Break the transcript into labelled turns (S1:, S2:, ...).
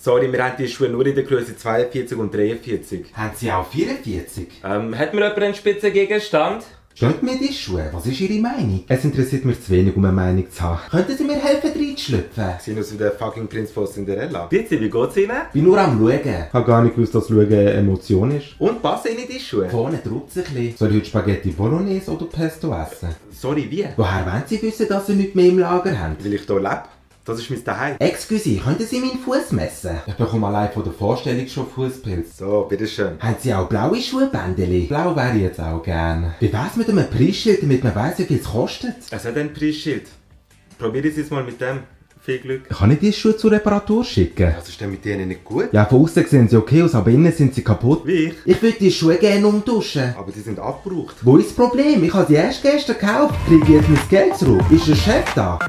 S1: Sorry, wir haben die Schuhe nur in der Größe 42 und 43.
S2: Haben Sie auch 44?
S1: Hat mir jemand einen Spitzengegenstand?
S2: Stehen mir die Schuhe? Was ist Ihre Meinung? Es interessiert mich zu wenig, um eine Meinung zu haben. Könnten Sie mir helfen, reinzuschlüpfen?
S1: Sind aus wie der fucking Prinz von Cinderella. Bitte, wie geht's Ihnen?
S2: Bin nur am Schauen. Ich habe gar nicht gewusst, dass Schauen eine Emotion ist.
S1: Und passen Ihnen die Schuhe?
S2: Vorne trutzt ein bisschen. Soll ich heute Spaghetti Bolognese oder Pesto essen?
S1: Sorry, wie?
S2: Woher wollen Sie wissen, dass Sie nichts mehr im Lager haben?
S1: Weil ich hier lebe. Das ist mein Zuhause.
S2: Excuse, könnten Sie meinen Fuß messen? Ich bekomme allein von der Vorstellung schon Fußpilz.
S1: So, bitteschön.
S2: Haben Sie auch blaue Schuhbändeli? Blau wäre ich jetzt auch gern. Wie wär's mit einem Preisschild, damit man weiss, wie viel es kostet?
S1: Es hat ein Preisschild. Probier es jetzt mal mit dem. Viel Glück.
S2: Kann ich die Schuhe zur Reparatur schicken?
S1: Was ist denn mit denen nicht gut?
S2: Ja, von außen sehen sie okay aus, aber innen sind sie kaputt.
S1: Wie ich?
S2: Ich würde die Schuhe gerne umtauschen.
S1: Aber die sind abgebraucht.
S2: Wo ist das Problem? Ich habe sie erst gestern gekauft. Kriege ich jetzt mein Geld zurück? Ist der Chef da?